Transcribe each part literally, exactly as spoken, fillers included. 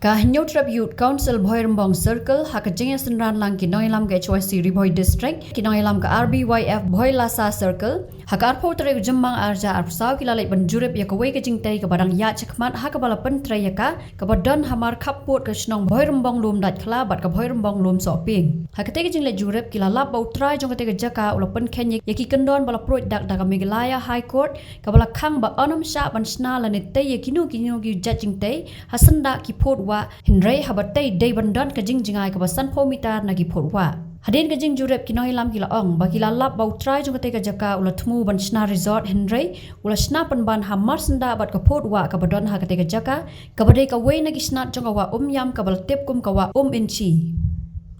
Ka Hynñiewtrep Youth Council Bhoirymbong Circle, ha ka jingïasynran lang ki nongïalam ka H Y C Ri Bhoi District, ki nongïalam ka R B Y F Bhoilasa Circle, ha ka arphew tarik u Jymmang arhajar arphew saw ki la leit ban jurip ïa kawei ka jingtei kaba dang ïaid shakhmat ha kaba la pyntrei ïa ka, kaba don hamar khappud ka shnong Bhoirymbong Lumdaitkhla bad ka Bhoirymbong Lumsohpieng. Ha katei ka jingleit jurip ki la lap ba u trai jong katei ka jaka u la pynkheiñ ïa ki kyndon ba la pruid dak da ka Meghalaya High Court, kaba la khang ba ym shym shah ban shna lane tei ïa kino kino ki jait jingtei ha syndah ki phud wah, hynrei haba tei dei ban don ka jingjngai kaba sanphew mitar na ki phud wah. Hadien ka jingjurip ki nongïalam ki la ong ba ki la lap ba u trai jong katei ka jaka u la thmu ban shna resort, hynrei u la shna pynban hamar syndah bad ka phud wah kaba don ha katei ka jaka, kaba dei kawei na ki snat jong ka wah Umïam kaba la tip kum ka wah Umïnshi.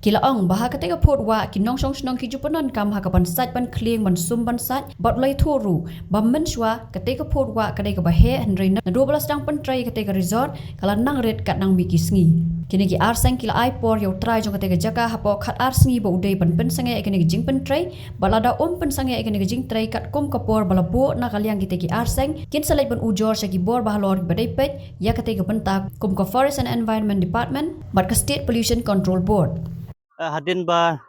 Ki la ong ba ha katei ka phud wah ki nongshong shnong ki ju pyndonkam ha kaban sait ban khlieng, ban sum ban sait, bad u la ïathuh ruh ba mynshuwa katei ka phud wah ka dei kaba heh, hynrei naduh ba la sdang pyntrei katei ka resort ka la nang rit kat nang mih ki sngi. Kine ki ar seng ki la ai por ïa u trai jong katei ka jaka hapoh khat ar sngi ba u dei ban pynsangeh ïa kane ka jingpyntrei, bad lada um pynsangeh ïa kane ka jingtrei katkum ka por ba la buh na ka liang kitei ki ar seng, kin sa leit ban ujor sha ki bor ba halor kiba dei peit ïa katei ka bynta kum ka Forest and Environment Department bad ka State Pollution Control Board. Ah, hadien ba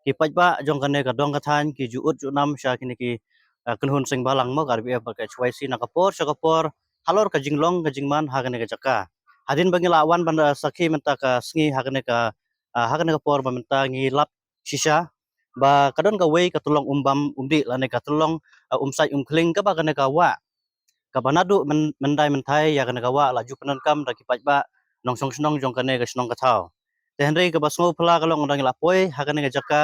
ki paidbah jong kane ka dong ka thaiñ ki ju ud ju nam sha kine ki, ah, kynhun seng balang mo ka R B F bad ka H Y C na ka por sha ka por halor ka jinglong ka jingman ha kane ka jaka. Hadien ba ngi la wan ban, ah, sakhi mynta ka sngi ha kane ka, ah, ha kane ka por ba mynta ngi lap shisha ba ka don kawei ka tyllong umbam umdih lane ka tyllong, ah, umsait umkhlieng kaba kane ka wah, kaba naduh myn-, myndai mynthai ïa kane ka wah la ju pyndonkam da ki paidbah nongshong shnong jong kane ka shnong ka thaw. Te hynrei kaba sngewphylla ka long ynda ngi la poi ha kane ka jaka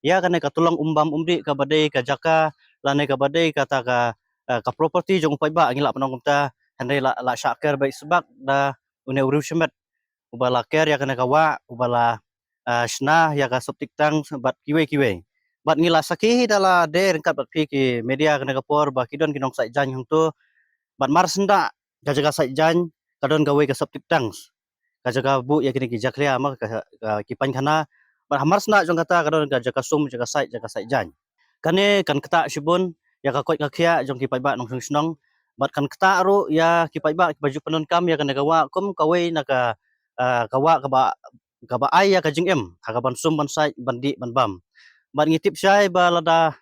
ïa kane ka tyllong umbam umdih kaba dei ka jaka lane kaba dei kata ka, eh, ka property jong u paidbah, ngi la pyndonkam ta, hynrei la, la shah ker beit sbak da une u riewshimet uba la ker ïa kane ka wah, uba la, ah, shna ïa ka septic tank bad kiwei kiwei. Bad ngi la sakhi hi da lade ryngkat bad phi ki media kane ka por ba ki don ki nongsait jaiñ hangto. Bad mar syndah ka jaka sait jaiñ ka don kawei ka septic tank. Ka jaka buh ïa kine ki jakhlia ma ka, ka ki painkhana. Bad hamar syndah jong kata ka don ka jaka sum, jaka sait, jaka sait jaiñ. Kane kan ktah shibun ïa ka koit ka khiah jong ki paidbah nongshong shnong. Bad kan ktah ruh ïa ki paidbah kiba ju pyndonkam ïa kane ka wah kum kawei na ka, ah, ka wah kaba, kaba ai ïa ka jingim ha kaban sum ban sait, ban dih ban bam. Bad ngi tip shai ba lada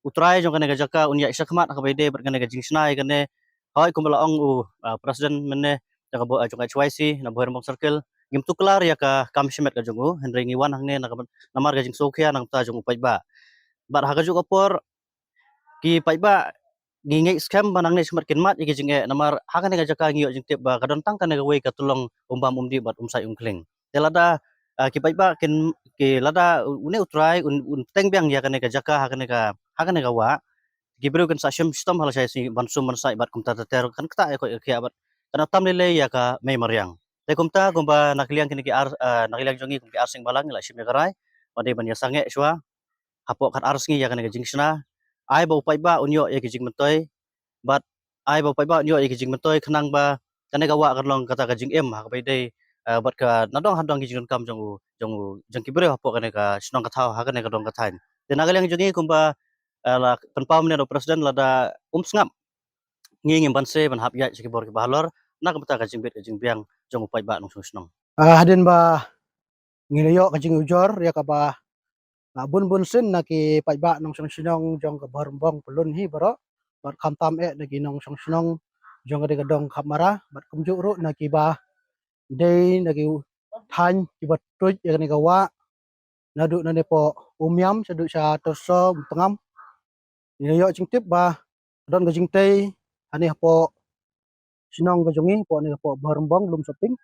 u trai jong kane ka jaka un ïaid shakhmat ha kaba ïadei bad kane ka jingshna ïa kane, hooid kumba la ong u, ah, president mynne jong ka bo-, ah, jong ka H Y C na Bhoirymbong Circle, ngim tuklar ïa ka kam shimet ka jong u, hynrei ngi wan hangne na ka, namar ka jingsngewkhia na ka bynta jong u paidbah. Bad ha kajuh ka por ki paidbah ngi ngeit skhem ba nangne shakhmat kin mad ïa ki jingeh, namar ha kane ka jaka ngi ïoh jingtip ba ka don tang kane kawei ka tyllong umbam umdih bad umsait umkhlieng. Te lada, ah, ki paidbah kin, ki lada une u trai un, un bteng biang ïa kane ka jaka ha kane ka, ha kane ka wah, ki briew kin sa shim shitom ha lashai sngi ban sum ban sait bad kumta ter ter kan ktah ïa ka koit ka khiah bad kan tam lei lei ïa ka mei mariang. Te kumta kumba na ka liang kine ki ar, ah, na ka liang jong ngi kum ki ar seng balang ngi la shim ïa ka rai ba dei ban ïasangeh shuwa hapoh khat ar sngi ïa kane ka jingshna. Ai ba u paidbah un ïoh ïa ki jingmyntoi bad ai ba u paidbah un ïoh ïa ki jingmyntoi khnang ba kane ka wah kan long kata ka jingim ha kaba ïadei, eh, bad ka nadong hadong ki jingdonkam jong u, jong u, jong ki briew hapoh kane ka shnong ka thaw ha kane ka dong ka thaiñ. Te na ka liang jong ngi kumba, eh, la pynpaw mynne da u president, lada um sngap ngi ngim banse ban hap ïaid sha ki bor kiba halor na ka bynta ka jingbit ka jingbiang jong u paidbah nongshong shnong. Ah, hadien ba ngi la ïoh ka jingujor ïa kaba, ah, bun bun sien na ki paidbah nongshong shnong jong ka Bhoirymbong Pyllun hi baroh, bad khamtam eh na ki nongshong shnong jong ka dei ka dong Khapmara bad kumjuh ruh na kiba dei na ki thaiñ kiba tuid ïa kane ka wah naduh nane poh Umïam shaduh sha Tyrso Umtngam. Ngi la ïoh jingtip ba don ka jingtei hangne hapoh shnong ka jong ngi, hapoh ne hapoh Bhoirymbong Lumsohpieng.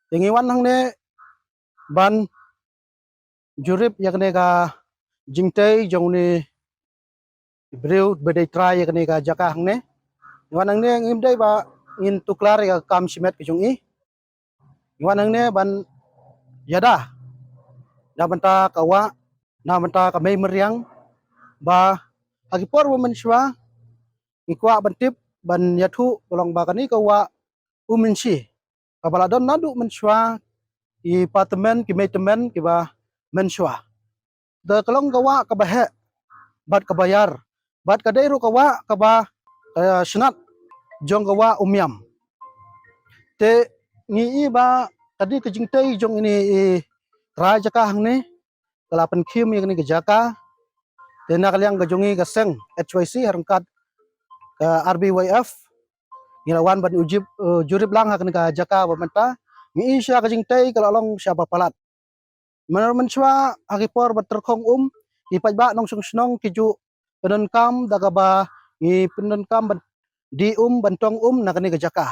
Te ngi wan hangne ban jurip ïa kane ka jingtei jong une u briew ba dei trai ïa kane ka jaka hangne. Ngi wan hangne ngim dei ba ngin tuklar ïa ka kam shimet ka jong i. Ngi wan hangne ban ïada na bynta ka wah, na bynta ka mei mariang, ba ha ki por ba mynshuwa ngi kwah ban tip ban ïathuh ka long ba kane ka wah Umïnshi kaba la don naduh mynshuwa, ki pa tymmen, ki mei tymmen kiba mynshuwa. Te ka long ka wah kaba heh bad kaba ïar bad ka dei ruh ka wah kaba, eh, snat jong ka wah Umïam. Te ngi i ba ka dei ka jingtei jong ine i trai jaka hangne, ka la pynkhim ïa kane ka jaka. Te na ka liang ka jong ngi ka seng H Y C ha ryngkat ka R B Y F, ngi la wan ban ujip, eh, jurip lang ha kane ka jaka ba mynta. Ngi i sha ka jingtei ka la long sha ba palat. Mynta mynshuwa ha ki por ba tyrkhong um, ki paidbah nongshong shnong ki ju pyndonkam da kaba ngi pyndonkam ban die um, ban tong um na kane ka jaka.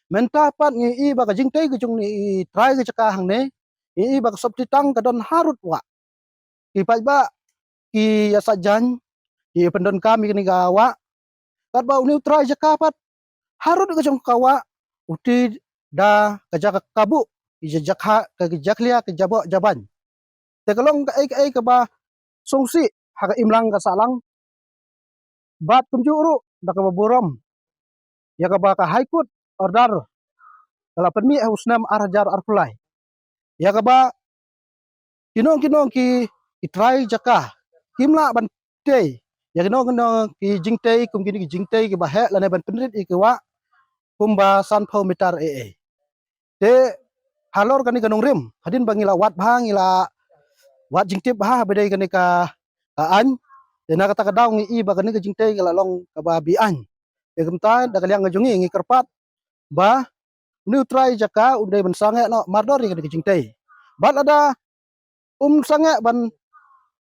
Mynta pat ngi i ba ka jingtei ka jong ine i trai ka jaka hangne, ngi i ba ka sopti tang ka don harud wah. Ki paidbah ki ïa sah jaiñ, ki pyndonkam ïa kane ka wah. Katba une u trai jaka pat, harud ka jong ka wah u ti da ka jaka kabu, ka jaka, ka jakhlia, ka jaboh jabaiñ. Te ka long kaei kaei kaba sngewsih ha ka imlang ka sahlang. Bad kumjuh ruh da kaba burom ïa kaba ka High Court order ka la pynmih ha u snem ar hajar arphew lai, ïa kaba ki nong ki nong ki, ki trai jaka kim lah ban tei ïa ki nong ki nong ki jingtei kum kine ki jingtei kiba heh lane ban pynrit ïa ki wah kumba sanphew meter ei ei. Te halor kane ka nongrim, hadien ba ngi la wad bha, ngi la wad jingtip bha ha ba dei kane ka, ka aiñ. Te na kata ka daw ngi i ba kane ka jingtei ka la long kaba be-aiñ. Te kumta da ka liang ka jong ngi ngi kyrpad ba une u trai jaka un dei ban sangeh noh mardor ïa kane ka jingtei. Bad lada um sangeh ban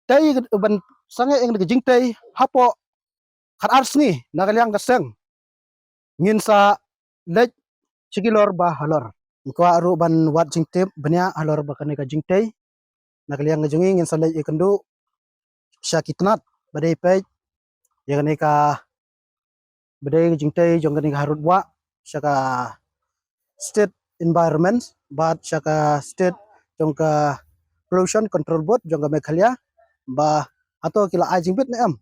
tei, ban sangeh ïa kane ka jingtei hapoh khat ar sngi, na ka liang ka seng ngin sa leit shakilor ba halor. Ngi kwah ruh ban wad jingtip bniah halor ba kane ka jingtei. Na ka liang ka jong ngi ngin sa leit ïakynduh sha ki tnat ba dei peit ïa kane ka, ba dei ka jingtei jong kane ka harud wah, sha ka State Environment bad sha ka state jong ka Pollution Control Board jong ka Meghalaya, ba hato ki la ai jingbit ne em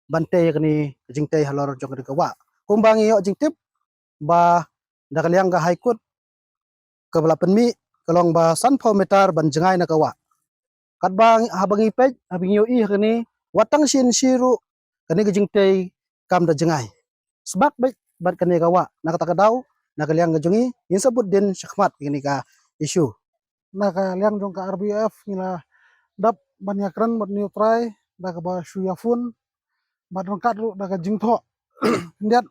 ban tei ïa kane ka jingtei halor jong kane ka wah. Kumba ngi ïoh jingtip ba da ka liang ka High Court kaba la pynmih ka long ba sanphew meter ban jngai na ka wah. Katba ngi, haba ngi peit, haba ngi ïohi ha kane, wat tang shi inshi ruh kane ka jingtei kam da jngai. Sbak beit bad kane ka wah, na kata ka daw na ka liang ka jong ngi ngin sa bud dien shakhmat ïa kane ka issue. Na ka liang jong ka R B Y F ngi la dap ban ïakren bad une u trai da kaba shu ïaphone bad ryngkat ruh da ka jingthoh. Khyndiat,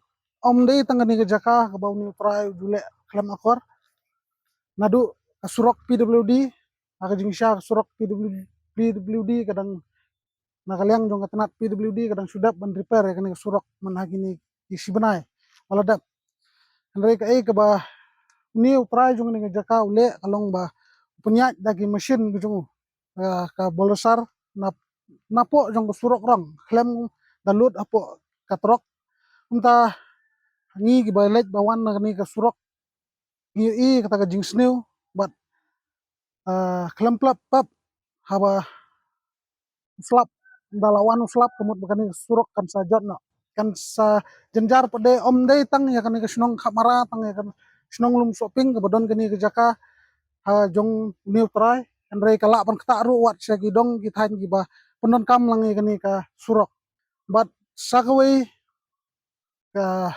ym dei tang kane ka jaka kaba une u trai u ju leh khlem akor. Naduh ka surok P W D, ha ka jingshisha ka surok P W D, P W D ka dang, na ka liang jong ka tnat P W D ka dang shu dep ban repair ïa kane ka surok man ha kine ki shi bnai ba la dep. Hynrei kaei kaba une u trai jong kane ka jaka u leh ka long ba u pynïaid da ki machine ka jong u, ah, ka bulldozer na, napoh jong ka surok rong, khlem da lut hapoh ka trok. Kumta ngi kiba leit ba wan na kane ka surok ngi ïohi kata ka jingsniew bad, ah, khlem pap pap haba u slap, da la wan u slap ka mut ba kane ka surok kan sa jot noh, kan sa jynjar pat de. Ym dei tang ïa kane ka shnong Khamara, tang ïa ka shnong Lumsohping kaba don kane ka jaka, ha, jong une u trai, hynrei ka lah ban ktah ruh wat sha ki dong ki thaiñ kiba pyndonkam lang ïa kane ka surok. Bad sa kawei ka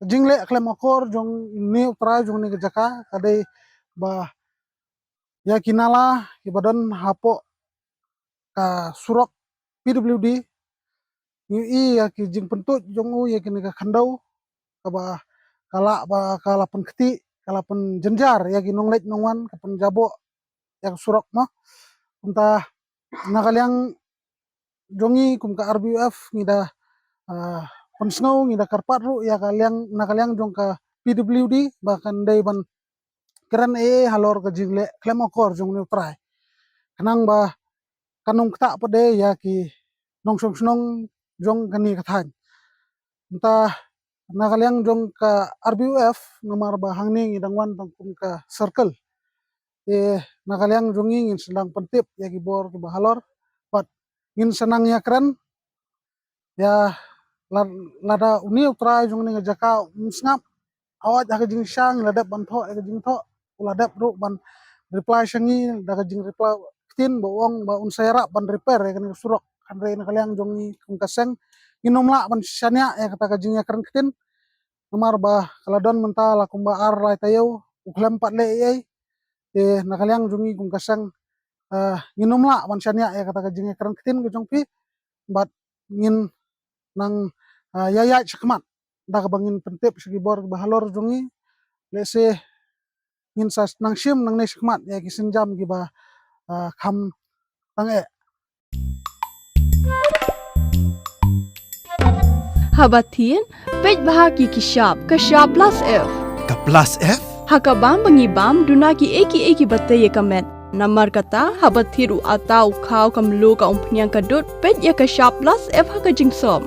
jingleh khlem akor jong une u trai jong kane ka jaka ka dei ba ïa ki nala kiba don hapoh ka surok P W D, ngi ïohi ïa ki jingpyntuid jong u ïa kine ka khyndew kaba ka lah ba ka la pynkti, ka la pynjynjar ïa ki nongleit nongwan, ka pynjaboh ïa ka surok mo. Kumta na ka liang jong ngi kum ka R B Y F ngi da, ah, pynsngew, ngi da kyrpad ruh ïa ka liang, na ka liang jong ka P W D ba kan dei ban kren ei ei halor ka jingleh khlem akor jong une u trai, khnang ba kan ym ktah pat de ïa ki nongshong shnong jong kane ka thaiñ. Mynta na ka liang jong ka R B Y F, namar ba hangne ngi dang wan tang kum ka circle, te na ka liang jong ngi ngin sa nang pyntip ïa ki bor kiba halor bad ngin sa nang ïakren ïa la-, lada une u trai jong kane ka jaka um sngap, hooid ha ka jingshisha ngi la dep ban thoh ïa ka jingthoh, u la dep ruh ban reply sha ngi da ka jingreply ktien ba u ong ba un sa ïarap ban repair ïa kane ka surok. Hynrei na ka liang jong ngi kum ka seng ngin ym lah ban shaniah ïa kata ka jingïakren ktien, namar ba ka la don mynta la kumba ar lai taïew u khlem pat leh ei ei. Te na ka liang jong ngi kum ka seng, ah, ngin ym lah ban shaniah ïa kata ka jingïakren ktien ka jong phi, bad ngin nang, ah, ïaid shakhmat da kaba ngin pyntip sha ki bor ba halor jong ngi. Lehse ngin sa nang shim nangne shakhmat ïa ki sienjam kiba, ah, kham tang eh. Haba thied, peit bha ki ki shap, ka shap plus F. Ka plus F? Ha ka bam ba ngi bam, duna ki ei ki ei kiba tei ïa ka met. Namar kata, haba thied u atta, u khaw, ka mluh, ka umphniang, ka dud, peit ïa ka shap plus F ha ka jingsop.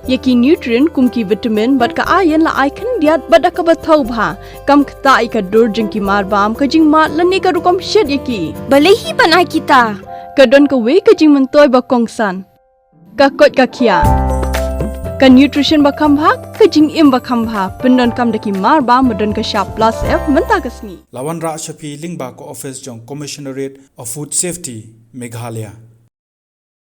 Ïa ki nutrient kum ki vitamin bad ka iron la ai khyndiat bad da kaba thaw bha. Kam ktah ïa ka dur jong ki mar bam, ka jingmad lane ka rukom shet ïa ki. Balei hi ban ai kita? Ka don kawei ka jingmyntoi ba kongsan. Ka koit ka khiah. Ka nutrition ba kham bha, ka jingim ba kham bha. Pyndonkam da ki mar bam ba don ka shap plus F mynta ka sngi. La wanrah sha phi lyngba ka office jong Commissionerate of Food Safety, Meghalaya.